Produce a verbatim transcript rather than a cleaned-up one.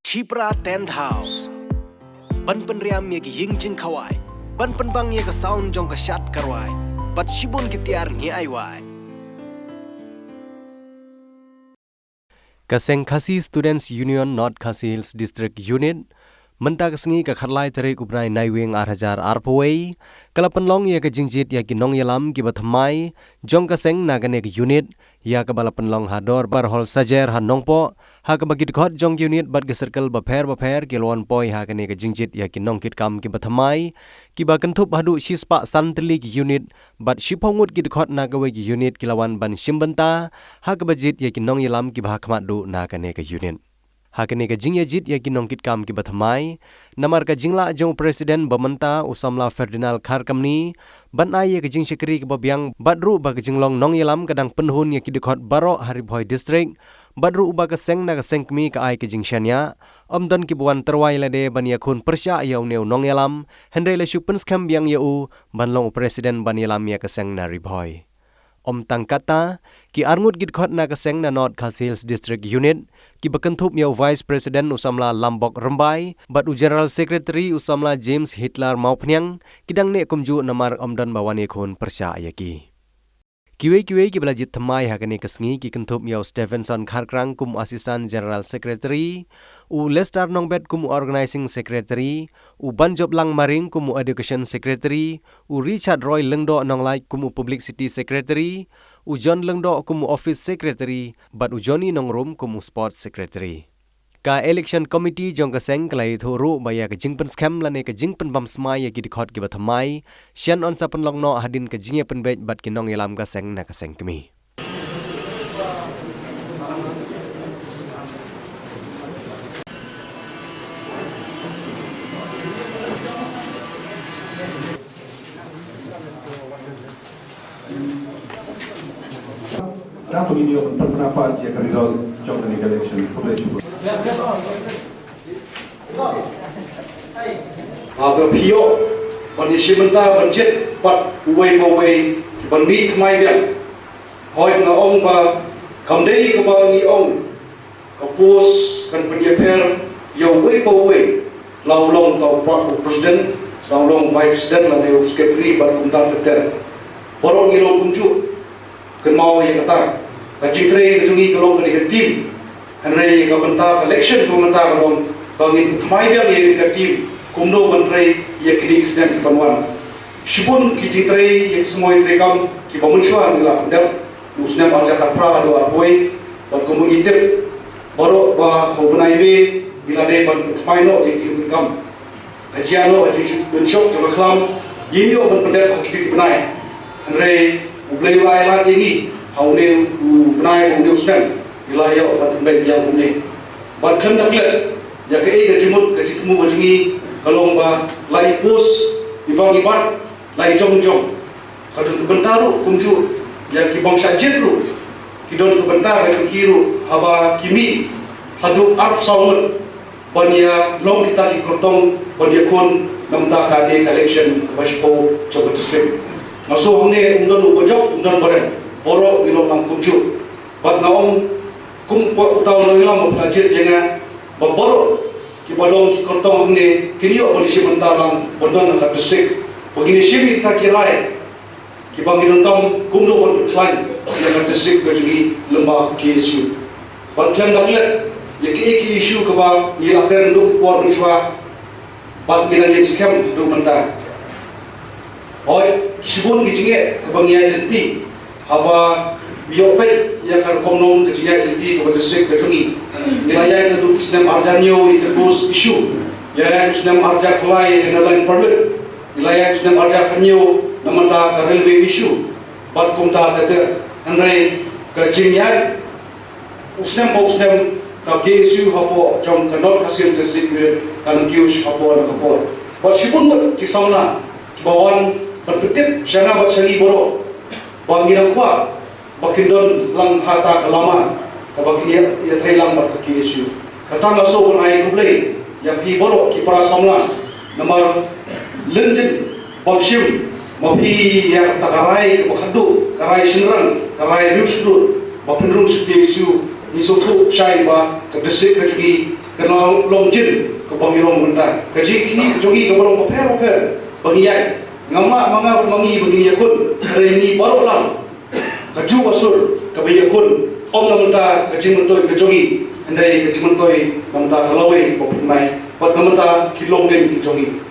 Shipra Tent House. Ban pynriam ïa ki ïing jingkhawai, ban pynbang ïa ka sound jong ka shad ka rwai, bad shibun ki tiar ngi ai wai. Ka Seng Khasi Students Union North Khasi Hills District Unit, mynta ka sngi ka khatlai tarik u bnai Naiwieng ar hajar arphew wei, ka la pynlong ïa ka jingjied ïa ki nongïalam kiba thymmai jong ka seng na kane ka unit, ïa kaba la pynlong ha Dorbar Hall Sajer ha Nongpoh, ha kaba ki dkhot jong ki unit bad ki circle bapher bapher ki la wan poi ha kane ka jingjied ïa ki nongkitkam kiba thymmai, kiba kynthup haduh shispah san tylli ki unit, bad shiphew ngut ki dkhot na kawei ki unit ki la wan ban shim bynta ha kaba jied ïa ki nongïalam kiba ha khmat duh na kane ka unit. Ha kane ka jingïajied ïa ki nongkitkam kiba thymmai, namar ka jinglah jong u President ba mynta u samla Ferdinand Kharkamni, ban ai ïa ka jingshakri kaba biang bad ruh ba ka jinglong nongïalam ka dang pynhun ïa ki dkhot baroh ha Ri Bhoi District, bad ruh ba ka seng na ka seng kmie ka ai ka jingshaniah, ym don kiba wan tyrwa lade ban ïakhun pyrshah ïa une u nongïalam, hynrei la shu pynskhem biang ïa u ban long u President ban ïalam ïa ka seng na Ri Bhoi. Ym tang katta, ki arngut ki dkhot na ka seng na North Khasi Hills District Unit, kiba kynthup ïa u Vice President u samla Lambok Rymbai, bad u General Secretary u samla James Hitler Mawphniang, ki dang neh kumjuh namar ym don ba wan ïakhun pyrshah ïa ki. Kiwei kiwei kiba la jied thymmai ha kane ka sngi ki kynthup ïa u Stevenson Kharkrang kum u Assistant General Secretary, u Lester Nongbet kum u Organizing Secretary, u Banjoplang Maring kum u Education Secretary, u Richard Roy Lyngdoh Nonglait kum u Publicity Secretary, u John Lyngdoh kum u Office Secretary, bad u Johnny Nongrum kum u Sports Secretary. Ka Election Committee jong ka seng ka la ïathuh ruh ba ïa ka jingpynskhem lane ka jingpynbam smai ïa ki dkhot kiba thymmai, shen yn sa pynlong noh hadien ka jingïapynbeit bad ki nongïalam ka seng na ka seng kmie. Tang kumne ïa ka result jong kane ka election. Khublei shibun. Haba phi ïoh ban ïashim bynta ban jied pat uwei pa uwei, ban mih thymmai biang. Hooid, nga ong ba kam dei kaba ngi ong ka post kan pynïapher ïa uwei pa uwei, la u long uta u pre-, u president, la u long vice president, lane u secretary bad kumta ter ter. Baroh ngi long kumjuh. Kynmaw ïa kata, ka jingtrei ka jong ngi ka long kane ka team. Hynrei ka bynta ka election ka bynta ka long ba ngin thymmai biang ïa ka team kumno ban trei ïa kine ki snem kiban wan. Shibun ki jingtrei, ki samoi treikam kiba mynshuwa ngi la pyndep, u snem ar hajar khatphra haduh arphew wei, bad kumba ngi tip baroh ba ha u bnai May ngi la dei ban pynthymmai noh ïa ki kam. Ka jia noh ka jingpynshong jong ka khlam, ngim ïoh ban pyndep ha kito ki bnai. Hynrei U Blei u la ai lad ïa ngi ha une u bnai, ha une u snem, ngi la ïoh ban pynbeit ïa une. Bad khlem da klet, ïa kaei ka jingmut ka jingthmu ka jong ngi ka long ba la i post, i bang i bat, la i jong jong. Ka don ka bynta ruh kumjuh ïa ki bym shah jied ruh, ki don ka bynta ka jong ki ruh haba ki mih haduh arphew saw ngut ban ïa long kita ki kyrtong ban ïakhun na bynta kane ka election kaba shiphew jong ka district. Nga sngew hangne ym don uba jop, ym don uba rem, baroh ngi long lang kumjuh. Bad nga ong kum uta u nongïalam ba phi la jied ïa nga, ba baroh kiba long ki kyrtong hangne kin ïoh ban ïashim bynta lang ban don ha ka district, ba ngin ïashim ïa kita ki rai kiba ngi donkam kumno ban pynkhlaiñ ïa ka district ka jong ngi lyngba ka K S U. Bad khlem da klet, ïa kiei ki issue kaba ngi la kren haduh ka por mynshuwa, bad ngi la ïeng skhem haduh mynta. Hooid, shibun ki jingeh kaba ngi ïaid lynti haba ïoh peit ïa ka rukom nong ka jingïaid lynti kaba district ka jong ngi. Ngi la ïaid naduh ki snem ar hajar hynñiew ïa ka ghost issue, ngi la ïaid u snem ar hajar khyndai ïa ka Inner Line Permit, ngi la ïaid u snem ar hajar khathynñiew na bynta ka railway issue, bad kumta ter ter. Hynrei ka jingïaid u snem pa u snem ka K S U hapoh jong ka North Khasi Hills District Unit ka nang kiew sha ka por na ka por. Bad shibun ngut ki samla kiba wan ban pyntip sha nga bad sha ngi baroh ba ngi nang kwah ba kin don lang ha kata ka lama kaba kin ïa, ïatrei lang bad ka K S U. Kata nga sngew ban ai khublei ïa phi baroh ki para samla, namar lynjin bym shim ma phi ïa kata ka rai kaba khatduh, ka rai shynrang, ka rai riewshlur ba pynrung sha K S U, ngi sngewthuh shai ba ka district ka jong ngi ka long, long jin kaba ngi long mynta. Ka jingïakhun jong ngi kaba long bapher bapher ba ngi ïaid. Nga mut ma nga bad ma ngi ba ngi ïakhun, hynrei ngi baroh lang, ka juh ka sur kaba ïakhun, ym na bynta ka jingmyntoi ka jong ngi, hynrei ka jingmyntoi na bynta ka lawei ba pynmai, bad na bynta ki longdien ki jong ngi.